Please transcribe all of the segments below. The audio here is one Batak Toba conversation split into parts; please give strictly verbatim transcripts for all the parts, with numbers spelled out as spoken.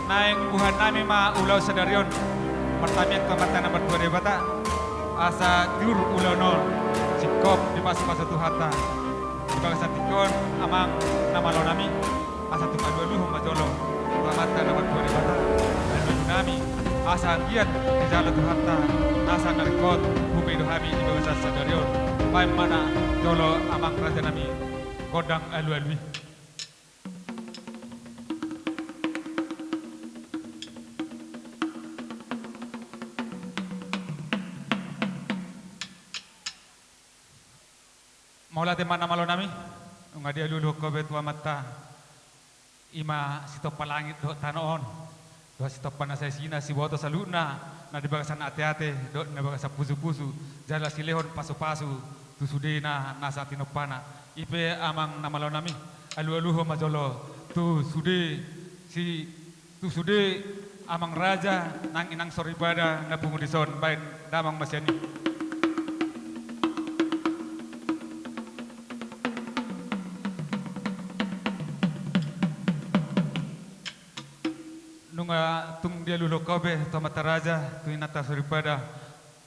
Naeng buhan nami ma ulaon sadari on, martamiang tu Amanta na martua Debata, asa tiur ulaon on singkop dipasupasu Tuhanta. Di bagasan tingki on, amang na malo nami, asa tung alualuhon ma jolo tu Amanta na martua Debata, alualu nami, asa anggiat dijalo Tuhanta nasa na ringkot hupe do hami di bagasan sadari on. Baen ma na jolo amang raja nami gondang alualu i. Mauliate ma na malo nami, nunga dialualuhon ho be tu Amanta, i ma sitompa langit dohot tano on, dohot sitompa na saisina, siboto saluhutna na di bagasan ateate dohot na bagasan pusupusu, jala silehon pasupasu tu sudena nasa tinompana. I pe amang na malo nami, alualuhon ma jolo tu sude si tu sude amang raja nang inang soripada na pungu dison, baen damang ma sian i. Nunga tung dialualuhon ho be tu amanta raja, tu inanta soripada,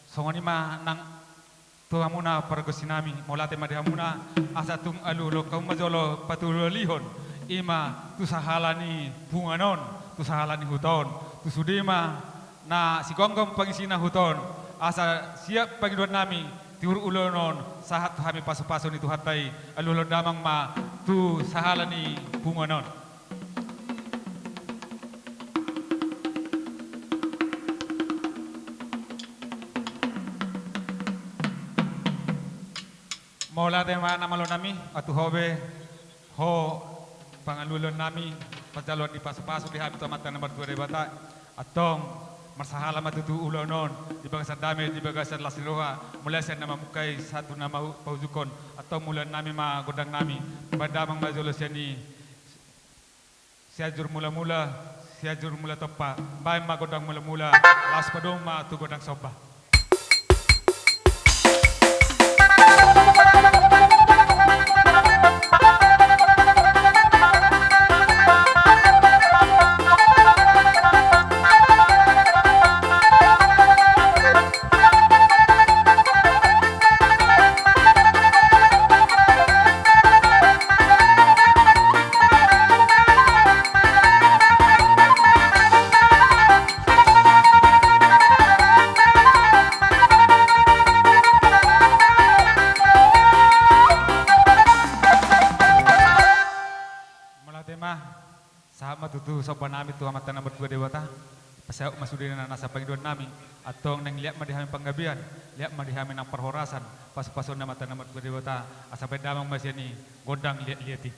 songon i ma nang tu hamuna pargonsi nami, mauliate ma di hamuna, asa tung alualuhon hamu ma jolo patulualihon, i ma tu sahala ni punguan on, tu sahala ni huta on, tu sude ma na sigomgom pangisina huta on, asa siap pangidoan nami, tiur ulaon on, sahat tu hami pasupasu ni Tuhanta i, alualuhon damang ma tu sahala ni punguan on. Mauliate ma na malo nami, tu ho be, ho pangalualuhon nami, parjaloan ni pasupasu di hami tu Amanta na martua Debata, antong marsahala ma tutu ulaon on, di bagasan dame, di bagasan las ni roha, mulai sian na mamungka i sahat tu na mau-, paujungkon, antong mauliate nami ma gondang nami, baen damang ma jolo sian i, Sianjur Mulamula, Sianjur Mulatompa, baen ma gondang mulamula, laos padomu ma tu gondang somba. Mauliate ma. Sahat ma tutu somba nami tu Amanta na martua Debata. Pasaut ma sudena nasa pangidoan nami. Antong naeng liat ma di hami panggabean, liat ma di hami nang parhorasan, pasupasuon ni Amanta na martua Debata. Asa baen damang ma sian i gondang liatliat i.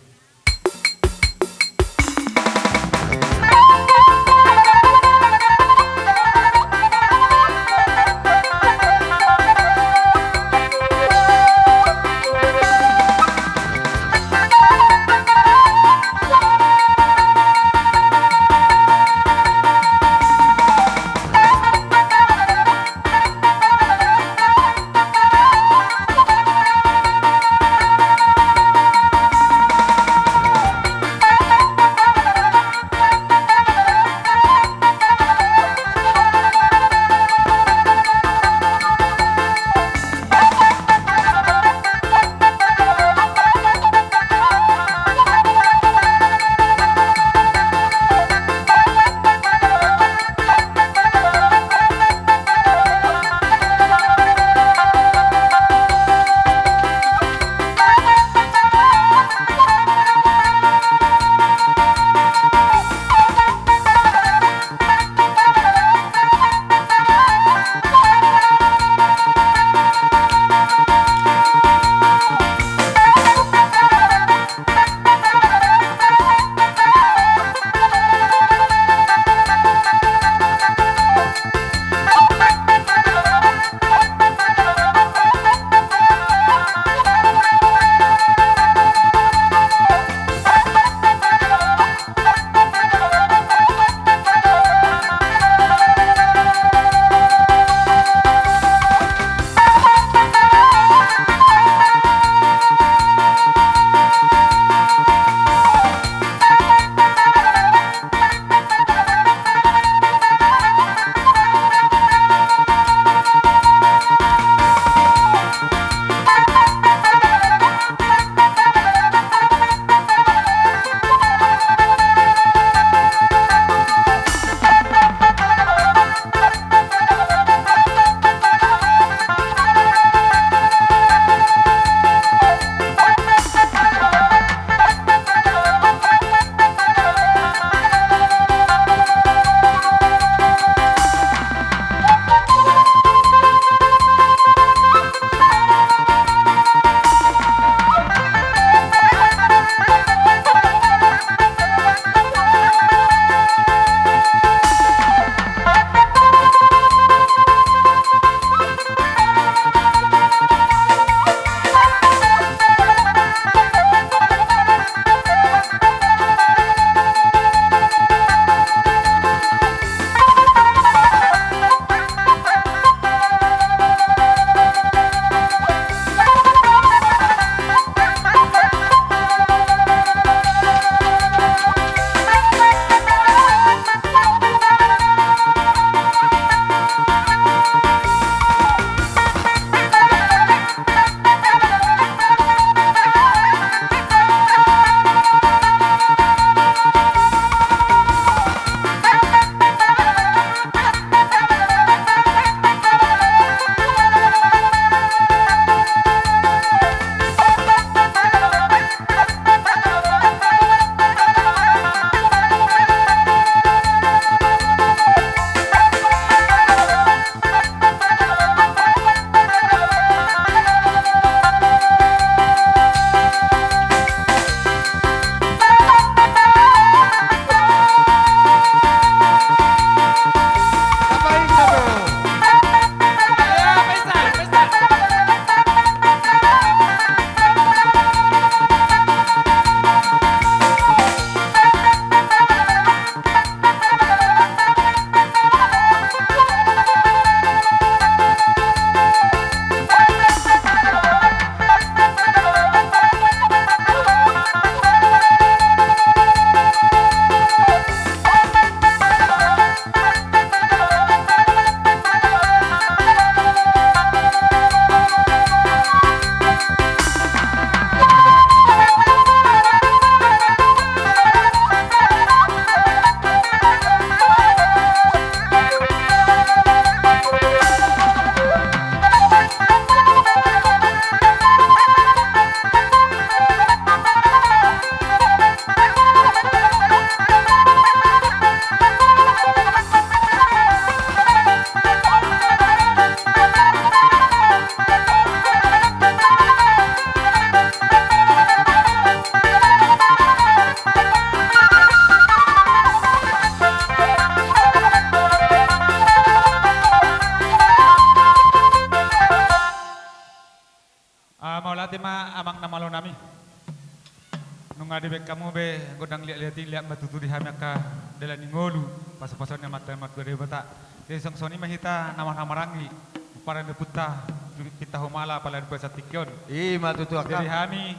Baen hamu be gondang liat-liat i, liat ma tutu di hami angka dalan ni ngolu, pasu-pasuon ni Amanta Martua Debata. Jadi songon i ma hita na marhahamaranggi, pomparan ni ompunta Pinta Humala pala di bagasan tingki on. I ma tutu, angka. Jadi hami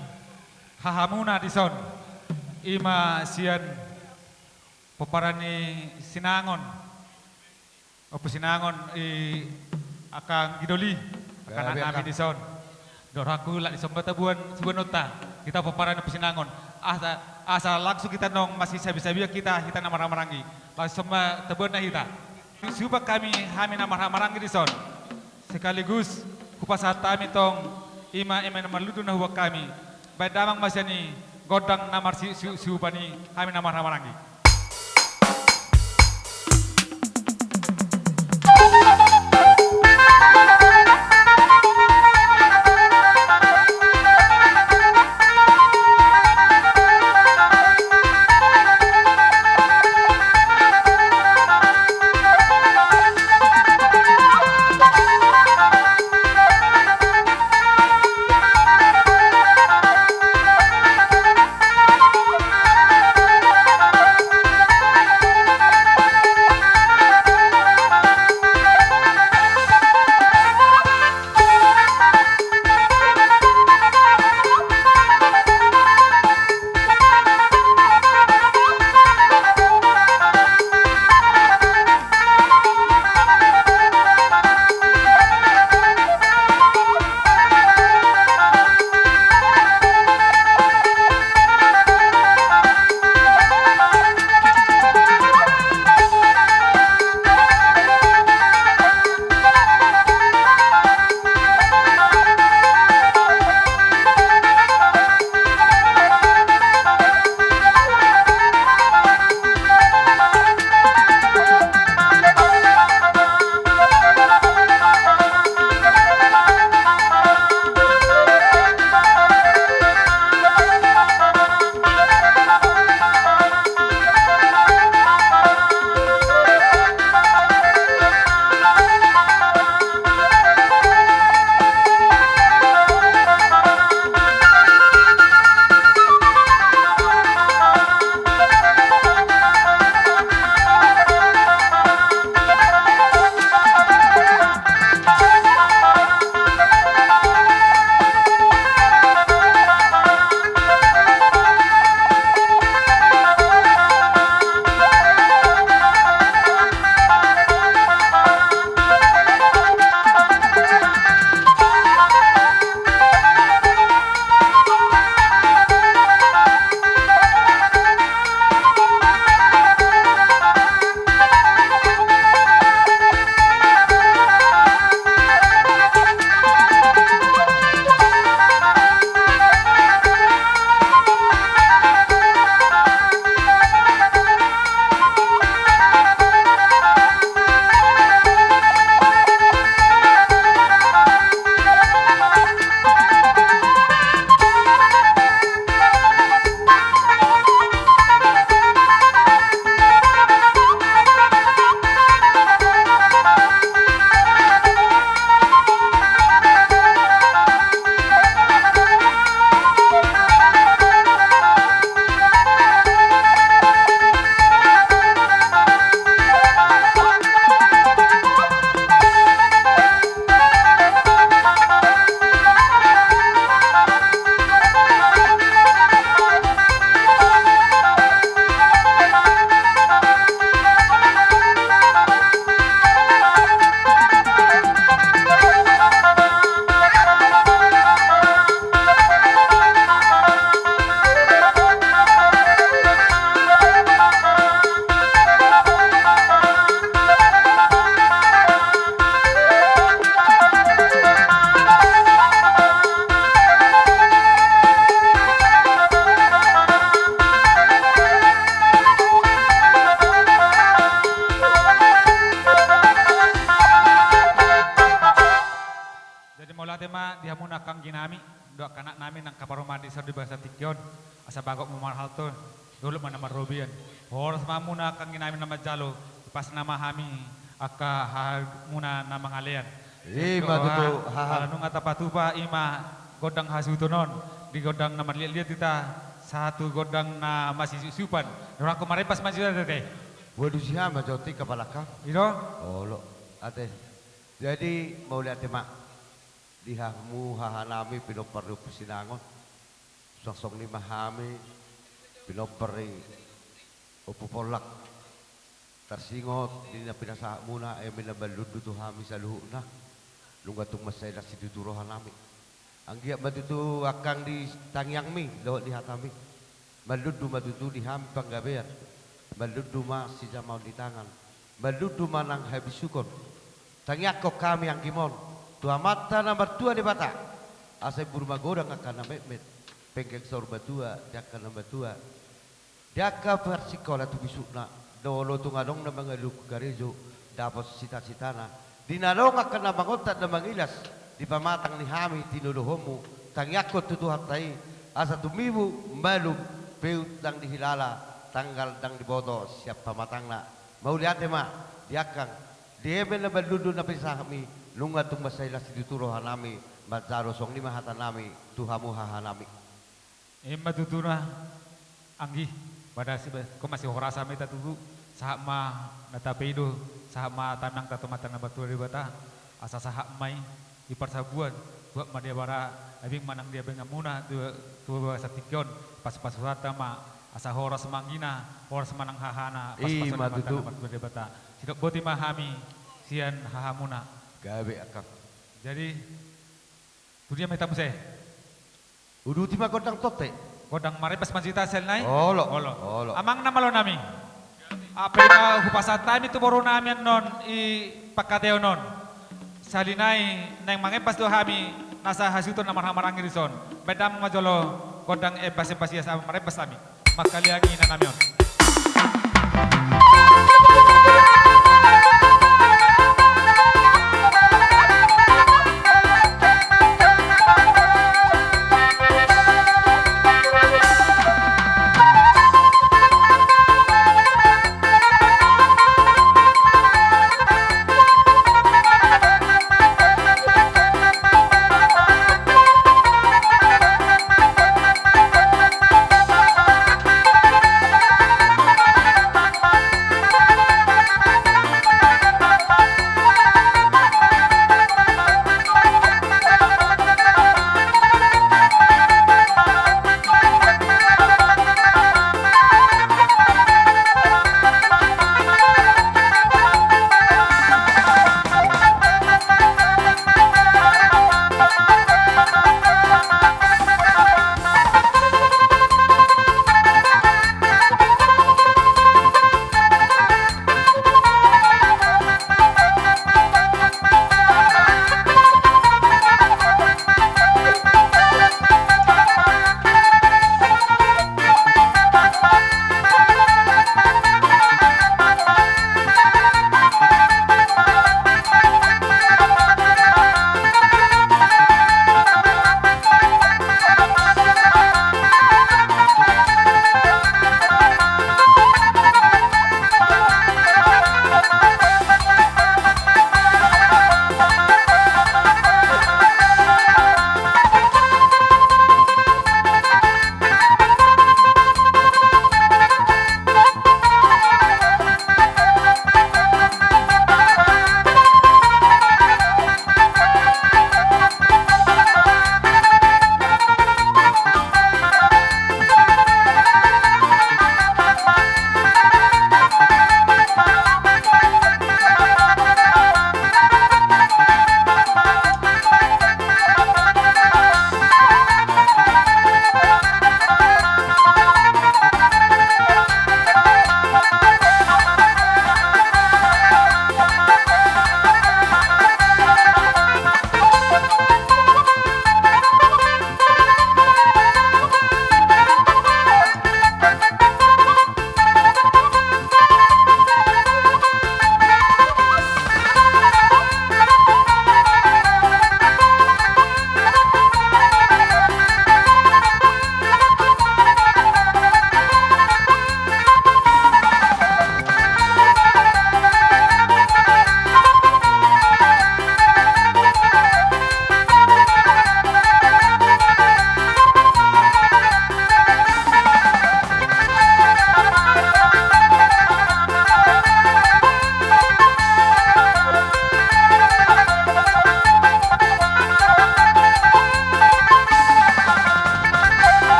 hahamuna dison, i ma sian pomparan ni Sinangon. Ompu Sinangon, i, angka anggi doli, angka anak nami dison. Dohot rohangku, lak dison ma taboan siboanonta, hita pomparan ni Ompu Sinangon. Asa, asa langsung hita naung masisabi-sabian hita, hita na marhahamaranggi. Langsung ma taboan na hita. Supasu hami, hami na marhahamaranggi dison. Sekaligus hupasahat hami tong, i ma eme na marlundu na huboan hami. Baen damang ma sian i gondang na marsiup-siupan i, hami na marhahamaranggi. Jadi mauliate ma di hamuna angka anggi nami, dohot angka anak nami na angka parumaen dison di bagasan tingki on, asa bagot ma marhalto, dolok ma na marrobean. Horas ma hamuna angka anggi nami na manjalo, pasna ma hami angka hahamuna na mangalean. I ma tutu, haha. Ala nunga tapatupa i ma gondang hasuhuton on, di gondang na marliat-liat hita, Sahat tu gondang na masisusupan. Dorangku marempas ma jo ate. Waduh, siha ma jo ti kapalaka. Ido? Olo, ate. Jadi, mauliate ma di hamu hahanami pinompar ni Ompu Sinangon. Suang songon i ma hami pinompar ni Ompu Pollak. Tarsingot di na pinasahatmuna, eme na marlundu tu hami saluhutna, nunga tung mansai las situtu rohanami. Anggiat ma tutu angkang di tangiangmi dohot di hatami, marlundu ma tutu di hami panggabean, marlundu ma sijamaon ni tangan, marlundu ma nang habisuhon. Tangiangkon hami anggimon tu Amanta na martua Debata, asa imbur magodang angka na metmet, penggeng saur matua di angka na matua, di angka parsikola tu bisukna, molo tung adong na mangalului karejo, dapot sitasitana, di na adong angka na mangontak na mangilas di pamatang ni hami tinodohonmu, tangiangkon tu Tuhanta i, asa tumibu malum, peut ndang dihilala, tanggal ndang diboto sian pamatangna. Mauliate ma di angkang, di eme na marlundu na pinasahatmi, nunga tung mansai las situtu rohanami, manjalo songon i ma hatanami tu hamu hahanami. Ima tutuna, anggi, pada si, ko masihoras hami tutu, sahat ma na tapeido, sahat ma tangiangta tu Amanta na martua Debata, asa sahat ma i di parsabuan, buat ma di abara, abing ma nang di abinganmuna, tu, tu bagasan tingki on, pasu-pasu hata ma, asa horas ma anggina, horas ma nang hahana, pasu-pasu Ima Amanta tutu. Na martua Debata. Sidok boti ma hami, sian hahamuna. Gabe, angkang. Jadi, tu dia ma hita muse? Uduti ma gondang tonte. Gondang marempas ma jo hita sahali nai. Olo. Olo. Olo. Amang na malo nami. Ape na hupasahat hami tu boru nami annon i pangkataion on. Sahali nai naeng mangempas do hami nasa hasuhuton na marhahamaranggi dison. Baen damang ma jolo gondang empas-empas i asa marempas hami. Mangkaliangi inanami on.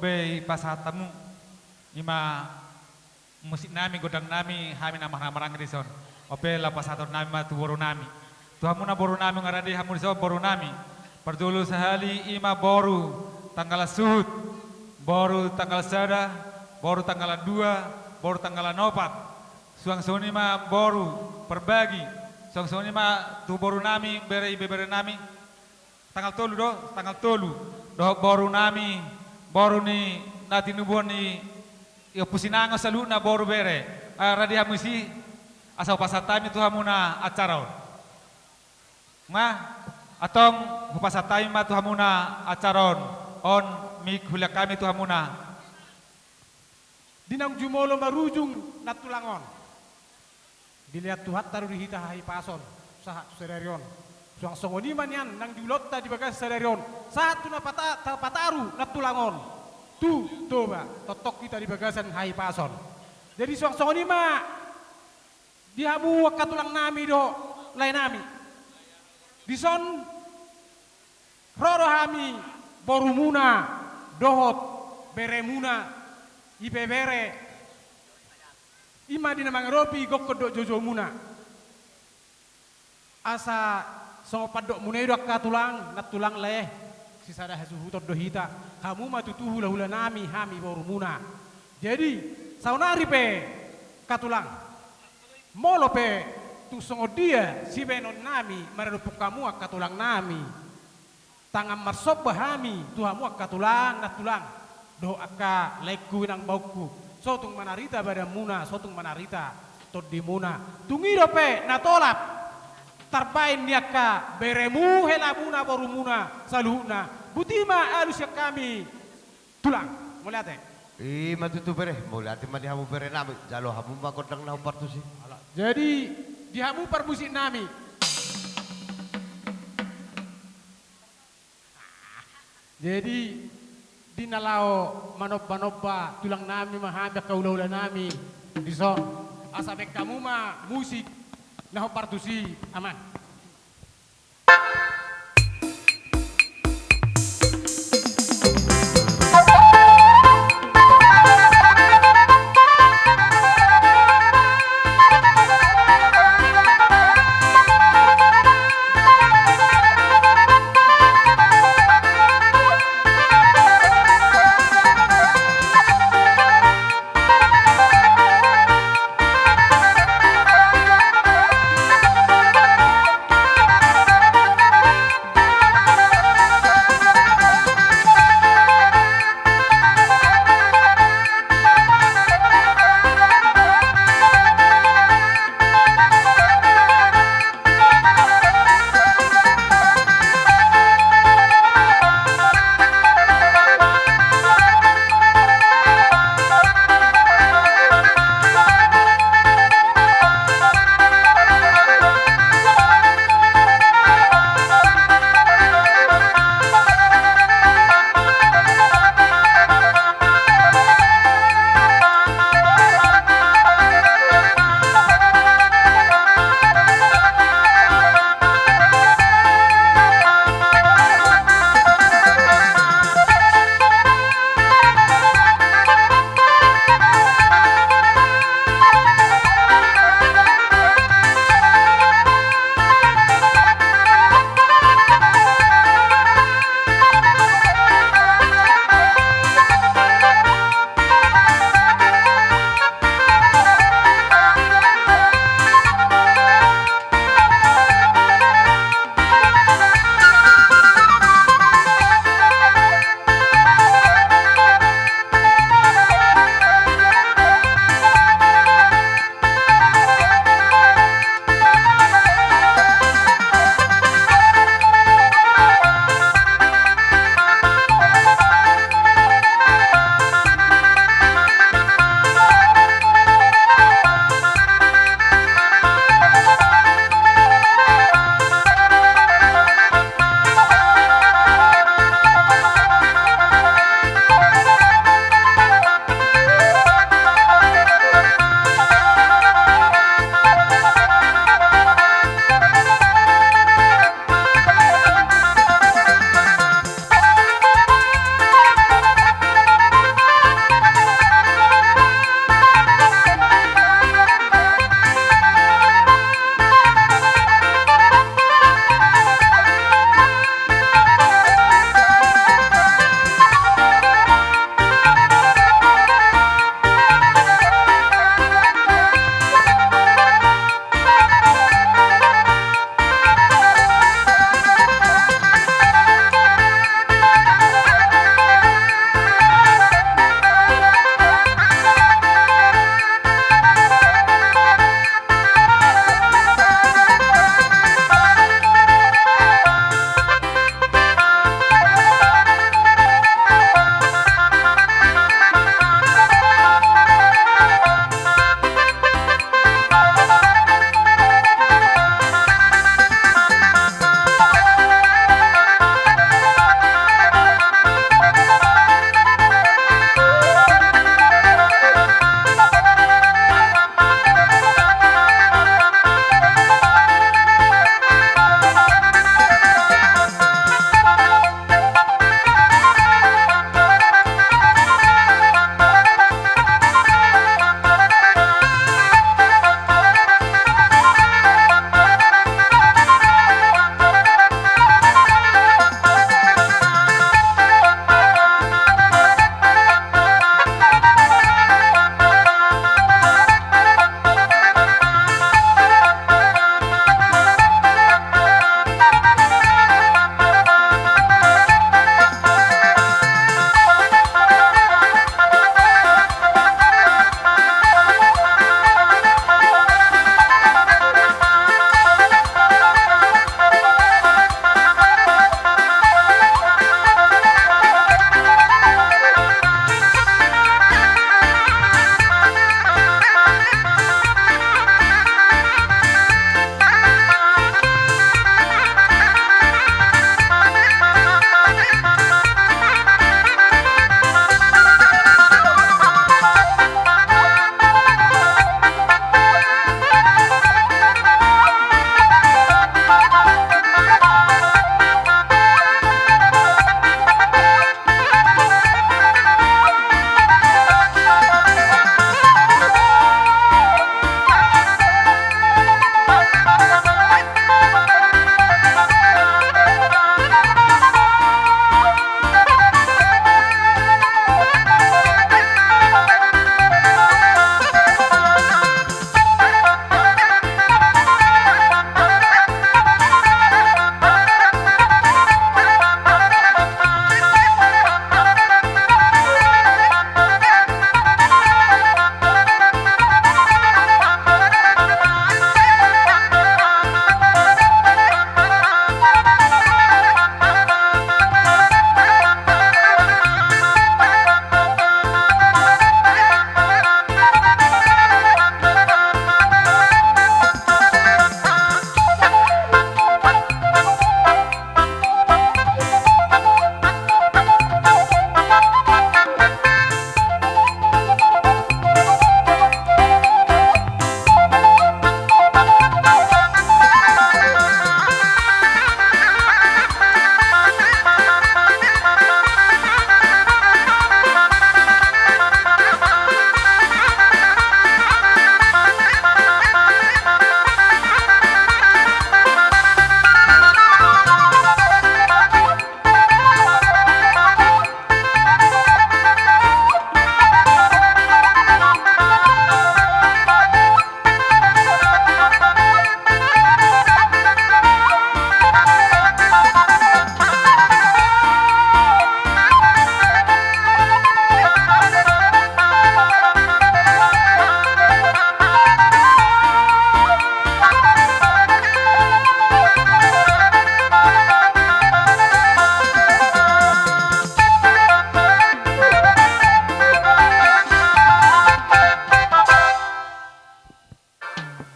Be hupasahat hamu, ima musik nami, gondang nami, hami na marhaha-maranggi dison. Ope laho pasahaton nami ma tu boru nami. Tu hamu na boru nami, nga rade hamu dison boru nami. Parjolo sahali ima boru tanggalan suhut, boru tanggalan sada, boru tanggalan dua, boru tanggalan opat. Suang songon i ma boru parbagi. Suang songon i ma tu boru nami, bere ibebere nami. Tanggal tolu do, tanggal tolu. Dohot boru nami, boru ni na tinubuan ni Ompu Sinangon saluhutna boru bere. Ah, rade hamu disi, asa hupasahat hami tu hamuna acara on. Nga, antong hupasahat hami ma tu hamuna acara on. On, mik hulehon hami tu hamuna. Di naung jumolo marujung nantulang on. Dilehon Tuhanta do di hita hahipason, sahat tu sadari on. Suang songon i ma nian nang di ulaonta di bagasan sadari on, sahat tu na pata-, tapataru nantulang on. Tu Toba, tongtong hita di bagasan hahipason. Jadi suang songon i ma di hamu angka tulang nami dohot lae nami. Dison, ro do hami borumuna dohot beremuna, ibebere. Ima di na mangadopi gokhon dohot joujou muna. Asa songon pandokmuna i do angka tulang, nantulang lae, sisada hasuhuton do hita. Hamu ma tutu hulahula nami, hami borumuna. Jadi, saonari pe angka tulang, molo pe tung songon dia sibahenon nami maradophon hamu angka tulang nami, tangan marsomba hami tu hamu angka tulang, nantulang, dohot angka laengku, inang baongku. So tung manarita badanmuna, so tung manarita tondimuna. Tung i dope na tolap tarbaen ni angka beremu, helamuna, borumuna saluhutna. Boti ma alusi hami, tulang. Mauliate. Ima tutu bere, mauliate ma di hamu bere nami. Jalo hamu ma gondang na hombar tusi. Jadi, di hamu parmusik nami. Jadi, di na laho manomba-nomba tulang nami ma hami angka hulahula nami dison. Asa baen hamu ma musik na hombar tusi, aman.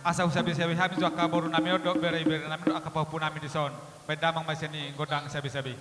Asa husabisabi hami jo angka boru nami on dohot bere-bere nami dohot angka pahompu nami dison. Baen damang ma sian i gondang sabisabi.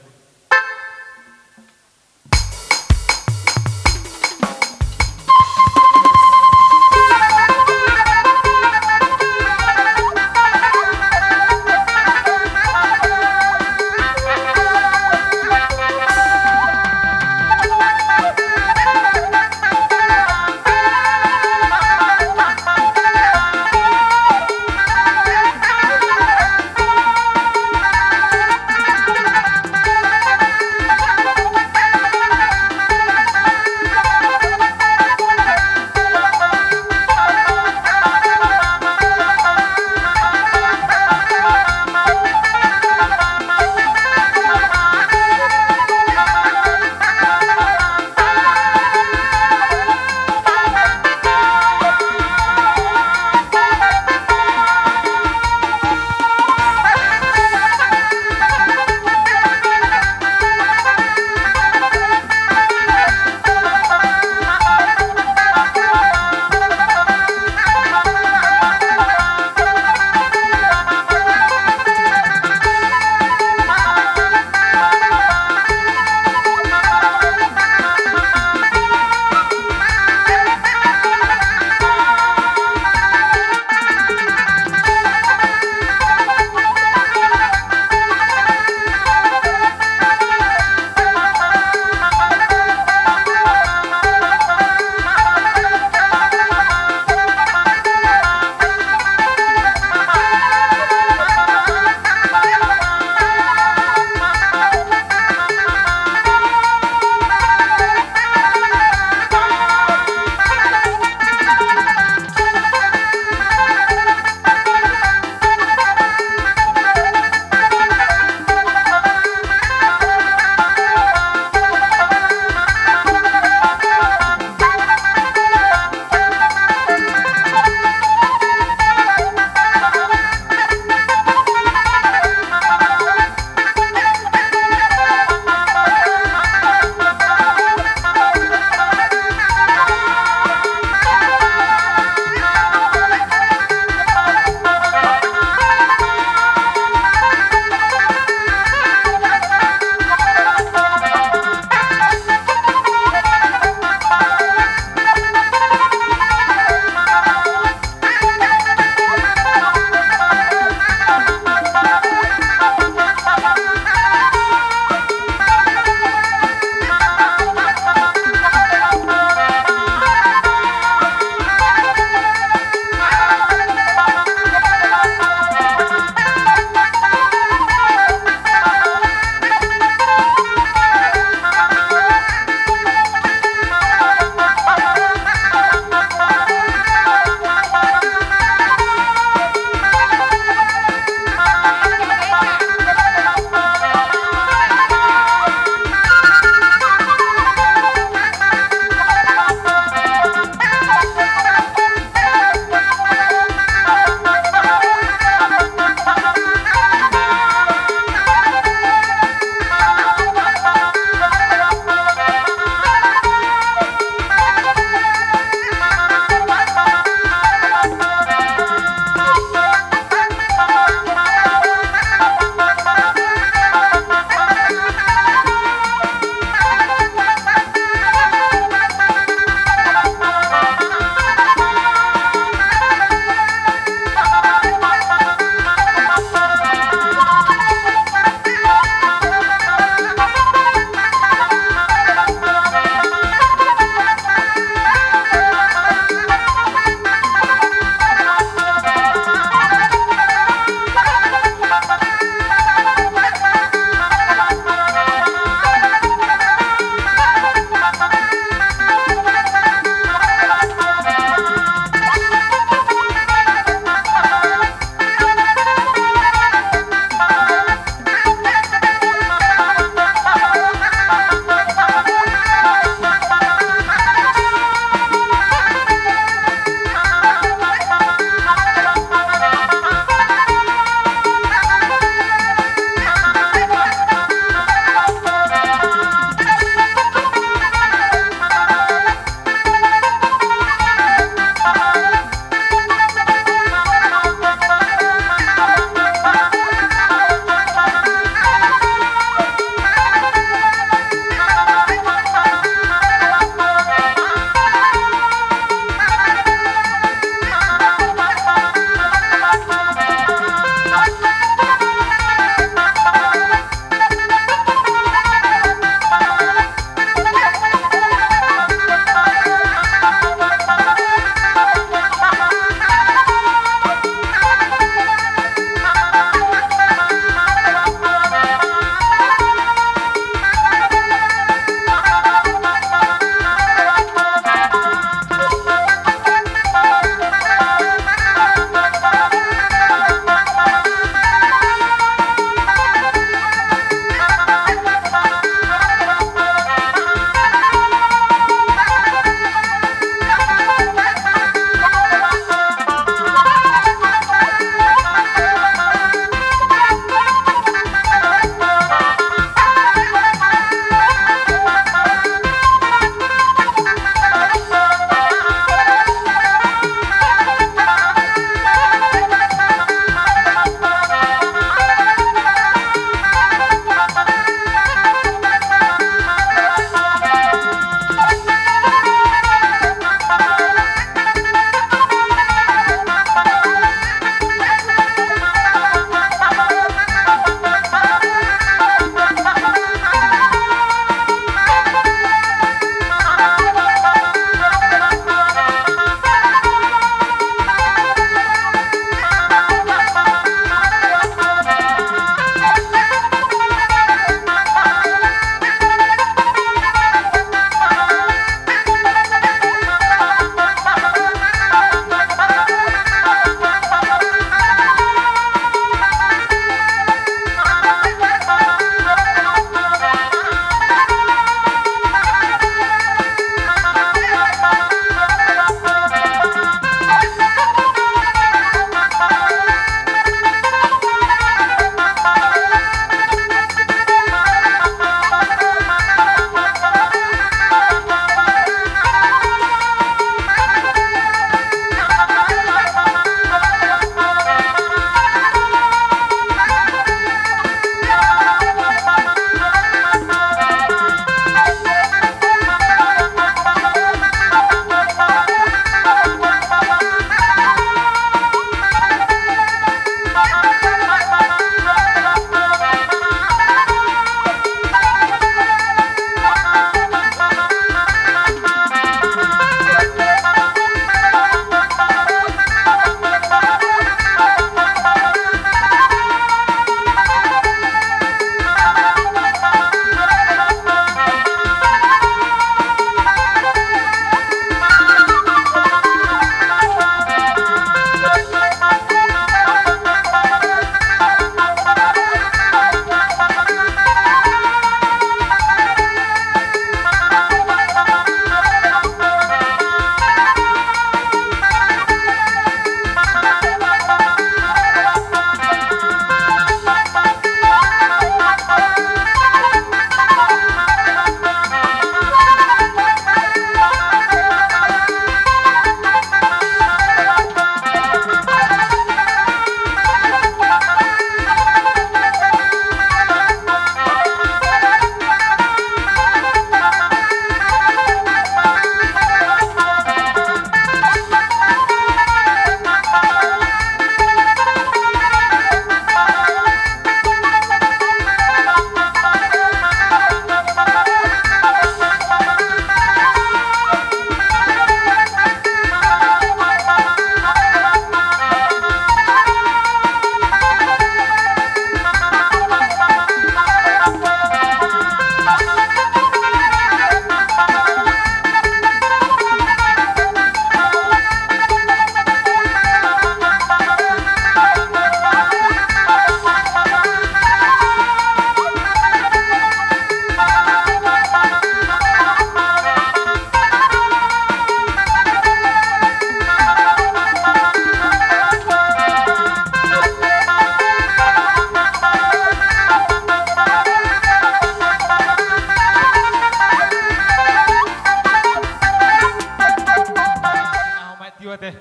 Ate,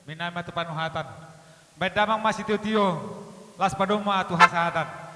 minna ma tu panuhatan. Baen damang ma sitiotio, laos padomu ma tu hasahatan.